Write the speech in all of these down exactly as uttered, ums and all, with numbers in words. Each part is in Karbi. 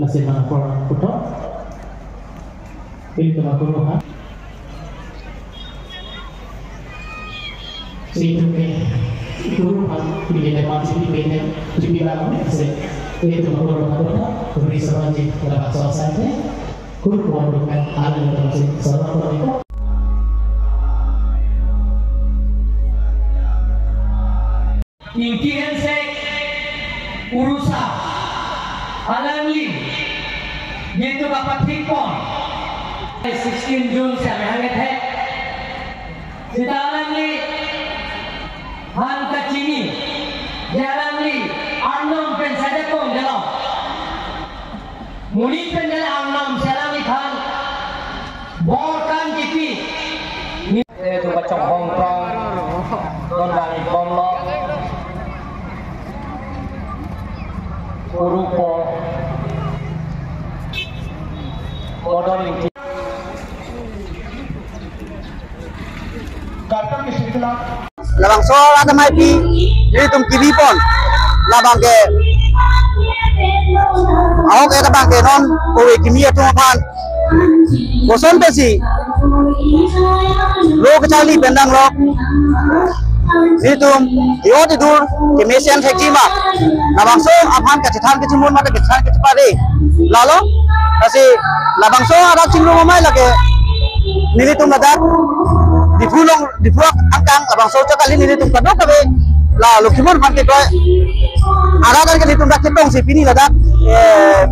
Lasi mana por puthot. Pini tema guru ha. Si itu ke guru ha, pini tema si pini, pini lama ni si. Itu tema guru ha puthot. Beri seranji pada bahasa saya. Guru ha puthot kan alam itu si seranji itu. Ingti Hensek Urusa alangli jitu kapathikpon sixteen June si amehang ethe. Sita alangli han kachini, je alangli arnam pen sajakong jalo. Monit pen jala arnam si alangliphan bor kan kipi. Eh, tu bachong hong prong. Don bang bomlo. Urupo. Modern. Labangso arat amei pi, nelitum kebipon. Labang ke, ahok et abang ke non, ove kimi atum aphan. Koson pensi, lo kacharli pen dang lo. Nelitum, iyot idur, kemesen thekji ma. Labangso aphan kachethan kachemun mate kachethan kachepare. Lalo, lasi labangso arat chingrum amei lake. Nelitum ladak Diphu along, Diphu angkang labangso chot kali nelitum kadokave la Lokhimon aphan kekroi arat an ke nelitum dak ketongsi pini ladak, eh,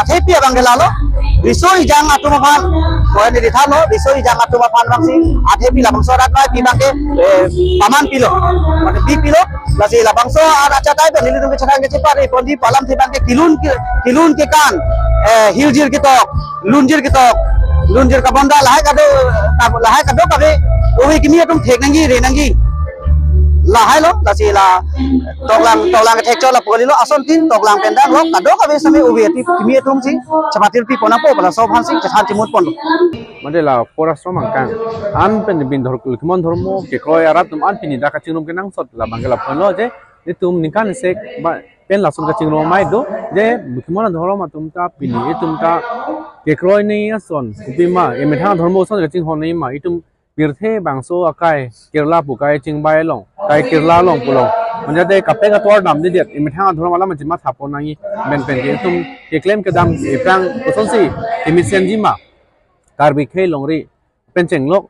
athepi abang ke lalo. Riso ejang atum aphan, ko neli thanlo, riso ejang atum aphan abangsi athepi labangso arat amei pi abang ke, eh, paman pilo. Mane bi pilo, lasi labangso arat achatai abang nelitum kachethan kachepare ponji pu alamthe abang ke kelun ke, kelun kekan, eh, hiljir ketok, lunjir ketok, lunjir kabonda lahai kado, kab-, lahai kadokave, ove kimi atum thek nangji, re nangji. Lahai lo, lasi la toklang, toklang kethek chot lapu kalilo, asontin toklang pen dang lo, kadokave same ove ati kimi atum si, chepatiri pipon nangpo, pu laso aphan si, chethan chemut ponlo. Mate la Upor Ashram angkang an pen bin dhor-, Lokhimon adhorom kekroi arat atum an pini dak kachingrum kenangsot labang ke lapu lo je, itum ningkan isi ba pen lason kachingrum amei do, je Lokhimon adhorom atum ta pini itum ta kekroi nangji ason, kopima, emethang adhorom ason kachinghon nangji ma, itum pirthe bangso akai, Kerala pu kai chingbai along, kai Kerala along pulong. Manja de kaprek atovar damdedet, emethang adhorom alam anchot matha pon nangji, pen pen ke itum keklem kedam, ephrang kosonsi kemesenji ma, Karbi akhei longri, pen chenglok,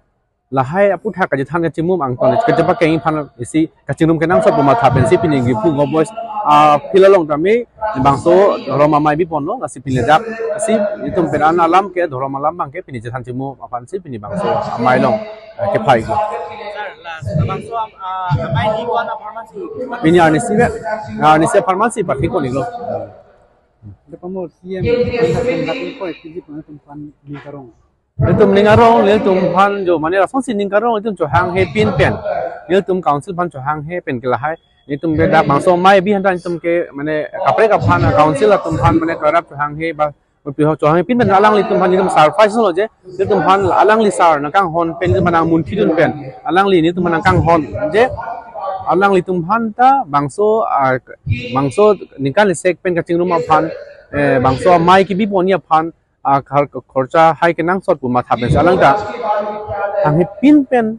lahai aphuthak kachethan kachemum angton kachepakeng aphan isi kachingrum kenangsot pu matha pensi pini Diphu Ngo Boys, ah, field along tame bangso adhorom amei bipon lo, lasi pini dak si itum pen an alam ke adhorom alam abang ke pini chethan chemum aphan si pini bangso amei along, ah, kephai ko. Sir, la, labangso, ah, amei ni ko-an apharman si? Pini arnisi ke, arnisi apharman si pathik ko nilo. Depa mo C M kan ko P G pun tum pan ni karong. Itum ning arong, nelitum aphan jo, mane lasonsi ning karong, itum chohanghe pin pen. Nelitum council aphan chohanghe pen ke lahai. Nelitum ke dak bangso amei bi aphan ta nelitum ke, mane kaprek aphan, council atum aphan, mane karap chohanghe ba, chohanghe pin pen alanglitum aphan nelitum surprise lo je. Nelitum aphan alangli sir nangkanghon pen, nelitum aphan nangmunthidun pen. Alangli nelitum aphan nangkanghon je. Alanglitum aphan ta bangso, ah, bangso ningkan isi pen kachingrum aphan, eh, bangso amei kebi ponji aphan, ah, khar-, khorcha hai kenangsot pu matha pensi alang ta hanghe pin pen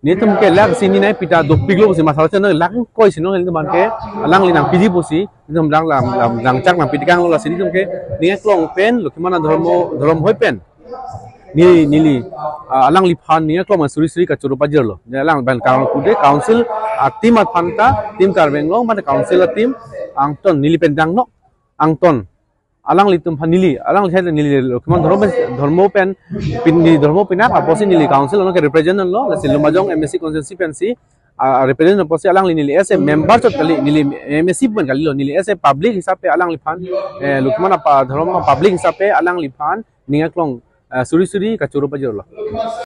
nelitum ke lakh sini nai pita dopiklo pusi matha lo, cheno lakh ingkoi si no nelitum aphan ke alangli nangpiji pusi nelitum dang lam, lam, langchak nangpi tekanglo, lasi nelitum ke ning aklong pen Lokhimon adhorom, adhorom ahoi pen neli, neli, ah, alangliphan ning aklong suri suri kachoro pajirlo. Alang pen kang kude council, ah, team aphan ta, team Karbi Anglong mate council a-team angton neli pen dang nok angton alanglitum aphan neli, alangli side neli Lokhimon adhorom pen, adhorom pen, pini adhorom pinak apotsi neli council along ke represent lo, lasi Lumbajong M A C constituency pensi, ah, represent apotsi alangli neli as a member chot kali, neli M A C pen kalilo, neli as a public hisabe alangliphan, eh, Lokhimon adhorom public hisabe alangliphan ning aklong, eh, suri suri kachoro pajirlo.